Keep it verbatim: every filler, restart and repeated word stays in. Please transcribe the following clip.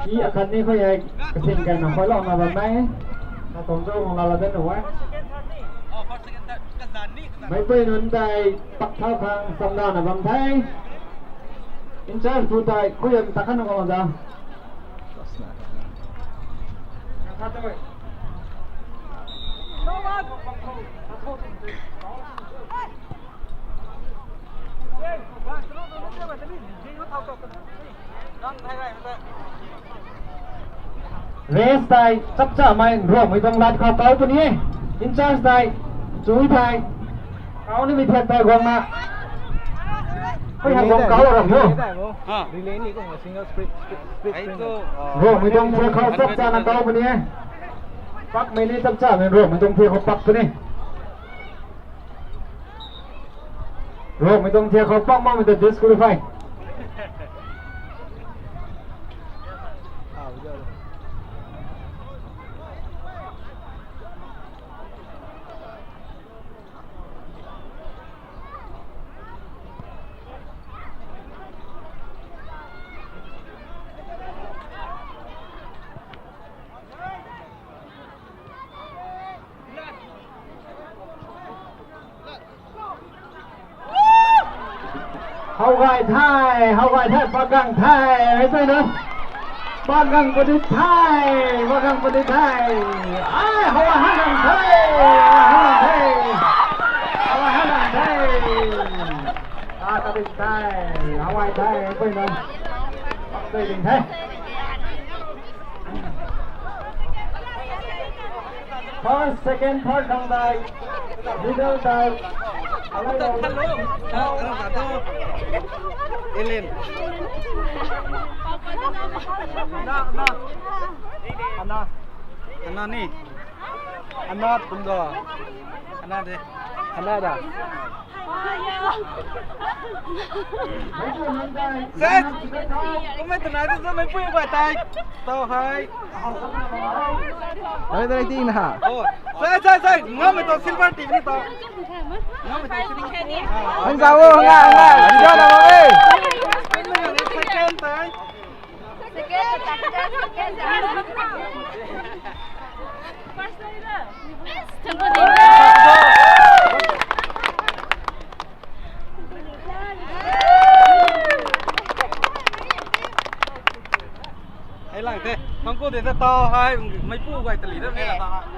Ki akhat ni khou hei kasing kaina khou lou na bam e. Na tuang zau mung lala dan nu e. Meipui nunc tei pak thau khang samna na bam the. In charge pu tei khou yam ta khan na bam da. Race tei chapchamei Ruangmei tuang lat khou kau puni e. In charge tei chui thei kau nimei thiak tei guangna. Koi hei guang kau ram ho. Relay ni kung single sprint, sprint, sprint. Ruangmei tuang thiak khou chapchana kau puni e. Pakmei ni chapchamei Ruangmei tuang thiak khou pak puni. Ruangmei tuang thiak khou pak makmei ta disqualify. How gay the, how gay the, pak gang the, hei tei na. Pak gang puni the, pak gang puni the. Ai, how gay hang gang the, how gay hang gang the. How gay hang gang the. Ah, ka ding the, how gay the, hei tei na. Pak tei ding the. First, second, third khang tei, middle tei. Hello. Ellen. Ana, ana. Ana ni. Ana kum do. Ana de. Ana da. Sai, kumei twna tu meipui guay tei. Tau hei. Ai, dai ting na. Oh, sai, sai, sai. Ngammei tuang silver team ni tau. Ngammei tuang silver team. Hang zau o, hang, hang. Video na mo e. Second tei. Hei lang the, thangc ku de ta tau hei, meipui guay tali da, hei la tau hei.